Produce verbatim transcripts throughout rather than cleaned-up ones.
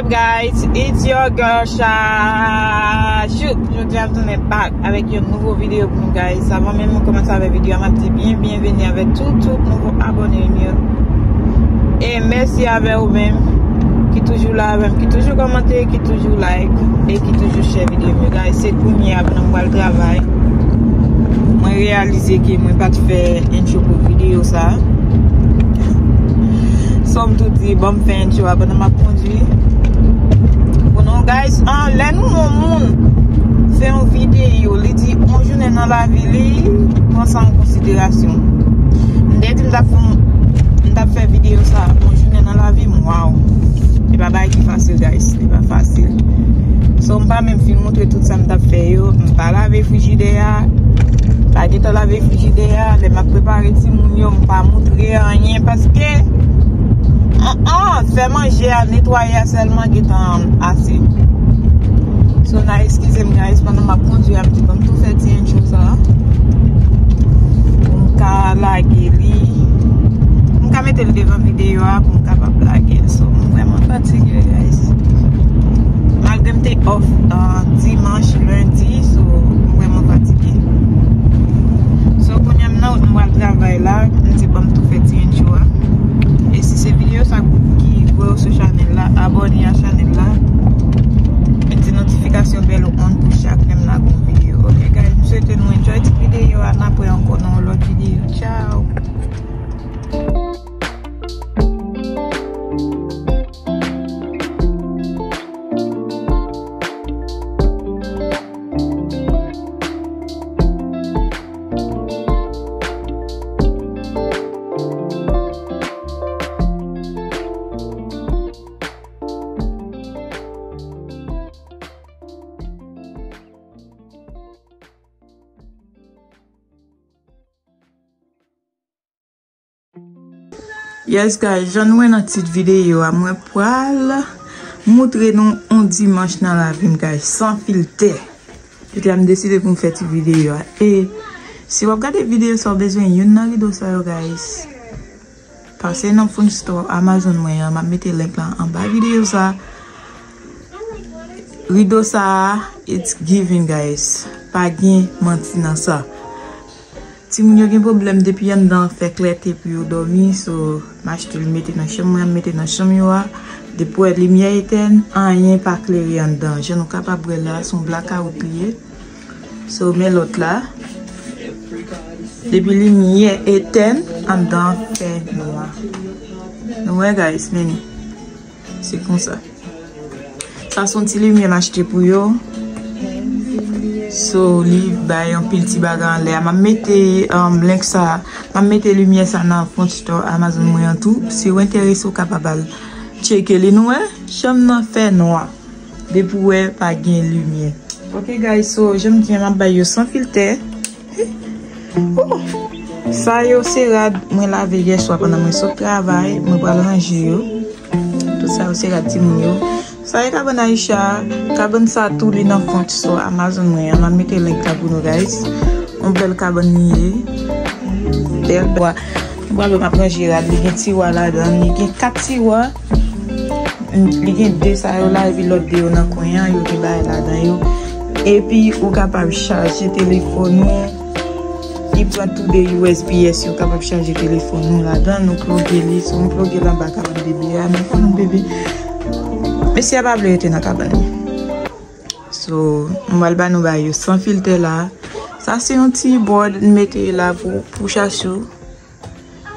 Guys, it's your girl Sha Shoot. Jodi a m tounen back avèk yon nouvo videyo pou nou, guys. Avan menm nou kòmanse avèk videyo a, m ap di byen byenveni avèk tout, tout nouvo abòne m yo. E mèsi avè ou menm ki toujou la avè m, ki toujou kòmante, ki toujou like e ki toujou share videyo m yo, guys. Se kounye a pandan m pral travay, mwen reyalize ke mwen pa t fè intro pou videyo sa. So m tou di, bon, m fè intro a pandan m ap kondwi. Pou nou, guys, an, lè nou wè yon moun fè yon videyo, li di yon jounen nan lavi li, pran sa an konsiderasyon. M te di m t ap fè, m t ap fè videyo sa, yon jounen nan lavi m, waw. E pa bagay ki fasil, guys, li pa fasil. So, m pa menm fin montre tout sa m t ap fè yo. M pa lave frijidè a. M pa gentan lave frijidè a. Lè m ap prepare timoun yo, m pa montre anyen paske, an, an, fè manje a, netwaye a sèlman gentan ase. So, n a eskize m, guys, pandan m ap kondwi a, m di, ban m tou fè ti intro sa. Pou m ka lage li. Pou m ka mete l devan videyo a, pou m kapab lage l. So, m vrèman fatige, guys. Malgre m te off, uh, dimanch, lendi, so, m vrèman fatige. So, kounye a m nan wout, m pral travay la, m di, ban m tou fè ti intro a. E si se videyo sa ki voye w sou chanèl la, abòne a chanèl la. Mete notifikasyon bèl ou on pou chak lè m lage yon videyo. Ok, guys, m swete nou enjoy ti videyo a. N ap wè ankò nan yon lòt videyo. Ciao! Yes, guys, jan nou wè nan tit videyo a, mwen pral moutre nou yon dimanch nan lavi m, guys, san filtè. Petèt m deside pou m fè ti videyo a. E si w ap gade videyo sa, w bezwen youn nan rido sa yo, guys, pase nan Fun Store Amazon mwen an, m ap mete link la anba videyo sa. Rido sa, it's giving, guys. Pa gen manti nan sa. Timoun yo gen pwoblèm depi anndan fè klète pou yo dòmi, so m achte l mete nan chanm mwen, m mete nan chanm yo a. Depi w wè limyè etèn, anyen pa klere anndan. Jan nou kapab wè la, se yon blackout li ye. So, men lòt la. Depi limyè etèn, anndan fè nwa. Nou wè, guys, men li. Se konsa. Sa se yon ti limyè m achte pou yo. So, li bay anpil ti bagay anlè a. M ap mete, um, link sa, m ap mete limyè sa nan Fun Store Amazon mwen an tou. Si w enterese, w kapab al tcheke li. Nou wè, chanm nan fè nwa. Depi w wè, pa gen limyè. Ok, guys, so, jan m di, m ap bay yo san filtè. Oh! Sa yo se rad mwen lave yèswa pandan mwen sot travay, mwen pral ranje yo. Tout sa yo se rad timoun yo. Sa e kabann Aisha, kabann sa tou li nan Fun Store Amazon mwen an, m ap mete link la pou nou, guys. Yon bèl kabann li ye. Bèl bwa. Mwen pral wè m ap ranje rad, li gen tiwa ladan, li gen kat tiwa. Li gen de sa yo la, epi lòt de yo nan kwen an, yo gen bagay ladan yo. Epi ou kapab chaje telefòn ou. Li pran tou de U S B S yo, kapab chaje telefòn nou ladan, nou ploge li, si nou ploge l anba kabann bebe a, nou fè nou bebe. Mesye a pa vle rete nan kabann li. So, m pral ba nou bagay yo san filtè la. Sa se yon ti board m mete la pou, pou Chachou.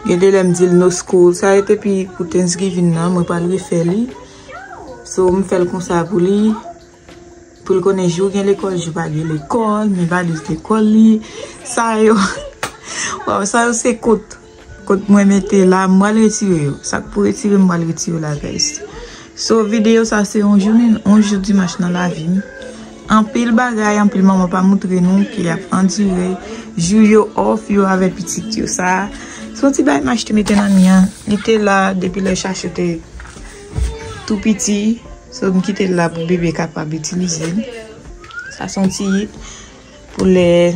Gen de lè m di l no school. Sa yo te pi pou Thanksgiving nan, mwen pral refè li. So, m fè l konsa pou li. Pou l konnen jou gen lekòl, jou pa gen lekòl, men valiz lekòl li. Sa yo. Waw, sa yo se kot. Kot mwen mete la, m pral retire yo. Sa k pou retire, m pral retire la, guys. So, videyo sa se yon jounen, yon jou dimanch nan lavi m. Anpil bagay, anpil manman pa moutre nou ke y ap andire jou yo off yo avè pitit yo. Sa, se yon ti bagay m achte mete nan mi an. Li te la depi lè Chachou te tou piti. So, m kite l la pou bebe kapab itilize l. Sa se yon ti pou lè,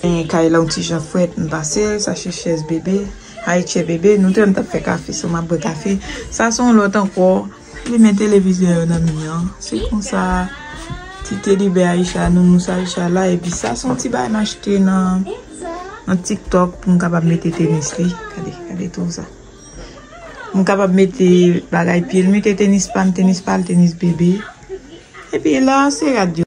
eh, kay la yon ti jan frèt, m pase l, sa se chèz bebe, high chair bebe, nou te wè m t ap fè kafe, so m ap bwè kafe. Sa se yon lòt ankò, Limen televizyon yo nan mi an. Se konsa, ti teddy bear Aisha, nounous Aisha la. Epi sa se yon ti bagay m achte nan, nan TikTok pou m kapab mete tenis li. Gade, gade tou sa. M kapab mete bagay pye l, mete tenis pa m, tenis pa l, tenis bebe. Epi la, se rad yo.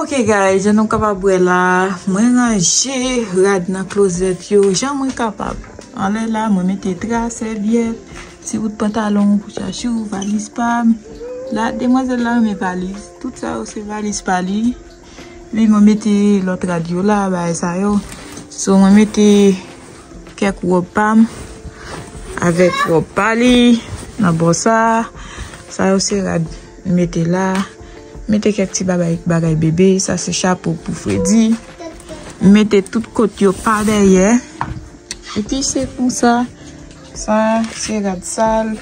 Ok guys, jan nou kapab wè la, mwen ranje rad nan klozèt yo jan mwen kapab. Anlè la, mwen mete dra, sèvyèt, ti bout pantalon pou Chachou, valiz pa m. La, demwazèl la renmen valiz. Tout sa yo se valiz pa li. Epi mwen mete lòt rad yo la, bagay sa yo. So, mwen mete kèk wòb pa m avèk wòb pa li nan bò sa. Sa yo se rad m mete la. M mete kèk ti bagay, bagay bebe. Sa se chapo pou Fredi. M mete tout kot yo pa dèyè. Epi se konsa. Sa se rad sal.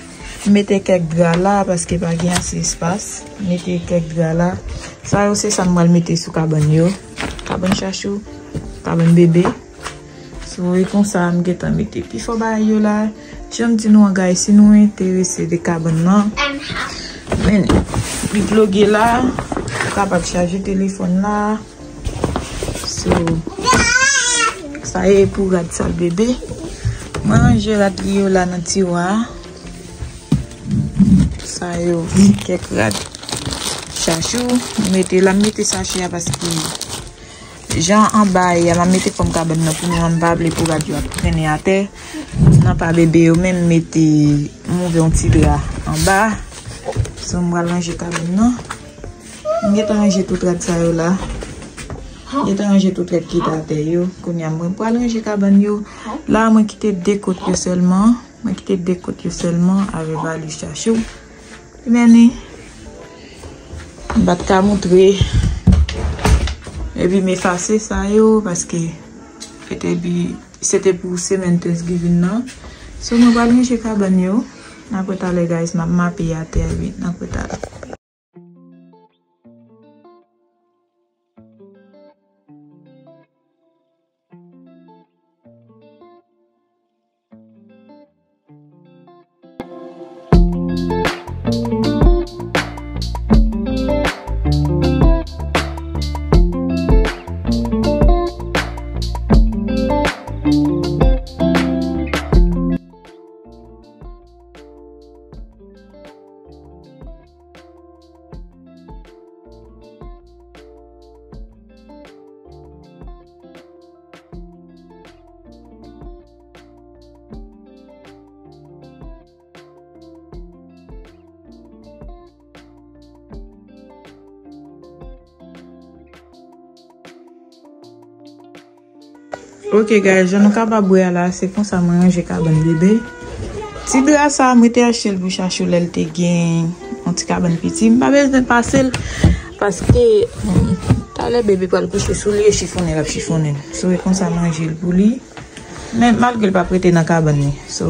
M mete kèk dra la paske pa gen ase espas. M mete kèk dra la. Sa yo se sa m pral mete sou kabann yo. Kabann Chachou, kabann bebe. So, e konsa m gentan mete pifò bagay yo la. Jan m di nou an, guys, si nou enterese de kabann nan, men, li ploge la, ou kapab chaje telefòn la. So, sa e pou rad sal bebe. Mwen ranje rad li yo la nan tiwa. Sa yo, kèk rad Chachou. M mete la, m mete sachè a paske jan anba a ye a, m ap mete fòm kabann nan pou nou an, m pa vle pou rad yo ap trennen atè. Nan pa bebe yo menm, m mete, m ouvè yon ti dra anba. So, m pral ranje kabann nan. M gentan ranje tout rad sa yo la. M gentan ranje tout rad ki t atè yo. Kounye a, mwen pral ranje kabann yo. La, mwen kite de kot yo sèlman. Mwen kite de kot yo sèlman avè valiz Chachou. Men ni, m pa t ka montre. Epi m efase sa yo paske se te bi-, se te pou semèn Thanksgiving nan. So, mwen pral ranje kabann yo. N ap wè talè, guys, m ap mape atè a, wi. N ap wè talè. Ok, guys, jan nou kapab wè a la, se konsa mwen ranje kabann bebe. Ti dra sa, mwen te achte l pou Chachou lè l te gen yon ti kabann piti. M pa bezwen pase l, paske, hmm, talè bebe pral kouche sou li, e chifonnen l ap chifonnen l. So, e konsa mwen ranje l pou li. Men malgre l p ap rete nan kabann li. So,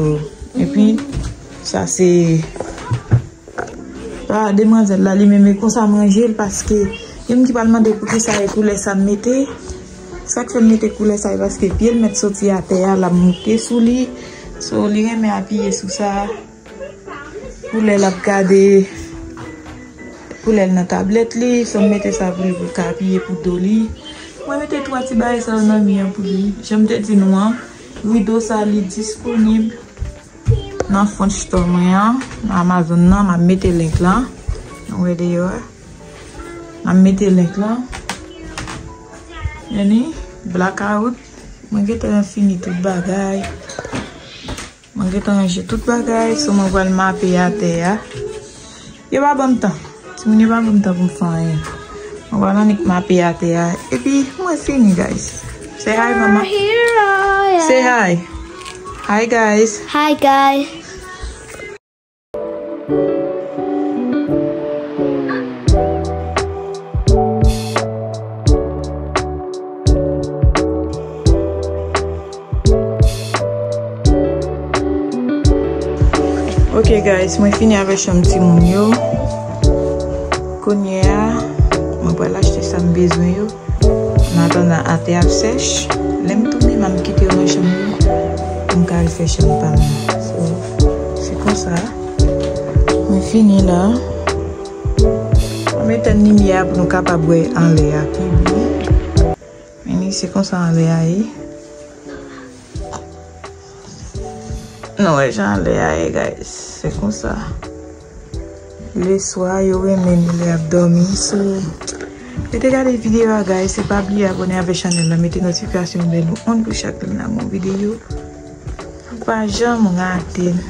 epi, sa se pa demwazèl la li menm, e konsa m ranje l paske gen moun ki pral mande poukisa e koulè sa m mete. Sa k fè m mete koulè sa e paske pye l mèt soti atè a, l ap moute sou li. So, li renmen apiye sou sa. Koulè l ap gade, koulè l nan tablèt li. So, m mete sa pou li, pou l ka apiye pou do li. Mwen mete twa ti bagay sa yo nan mi an pou li. Jan m te di nou an, rido sa li disponib nan French Store mwen an, nan Amazon nan, m ap mete link lan. Nou wè deyò a. M ap mete link lan. Meni, blackout. Mwen gentan fini tout bagay. Mwen gentan ranje tout bagay, so mwen pral mape atè a. Yo pa ban m tan. Moun yo pa menm tan pou m fè anyen. Mwen pral annik mape atè a. Epi, mwen fini, guys. Say hi, mama. Say hi. Hi, guys. Hi, guys. Ok, guys, mwen fini avè chanm timoun yo. Kounye a, mwen pral achte sa m bezwen yo. An atandan atè ap sèch, lè m tounen, m ap kite yo nan chanm yo pou m ka al fè chanm pa m nan. So, se konsa. Mwen fini la. Mwen etenn limyè a pou nou kapab wè anlè a pi byen. Men se konsa anlè a ye. Nou wè jan anlè a ye, guys. Se konsa. Leswa, yo renmen nou lè y ap dòmi. So, rete gade videyo a, guys. Se pa bliye abòne avèk chanèl la. Mete notifikasyon pou nou on pou chak lè n ap yon videyo. Pou pa janm rate n.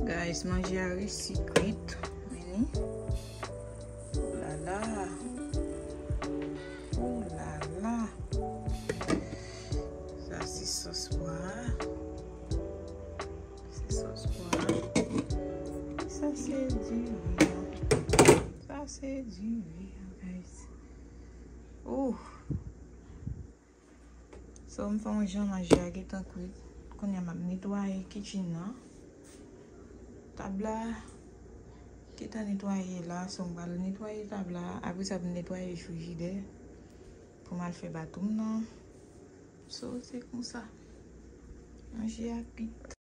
Guys, manje a resi kwit. Men li. Oulala. Oulala. Sa se sòs pwa a. Se sòs pwa a. Sa se diri an. Sa se diri an, guys. Ouh. So, m fè yon jan manje a gentan kwit. Kounye a m ap netwaye kitchen nan. Tab la gentan netwaye la. So, m pral netwaye tab la. Apre sa, pou m netwaye frijidè. Pou m al fè bato m nan. So, se konsa. Manje a kwit.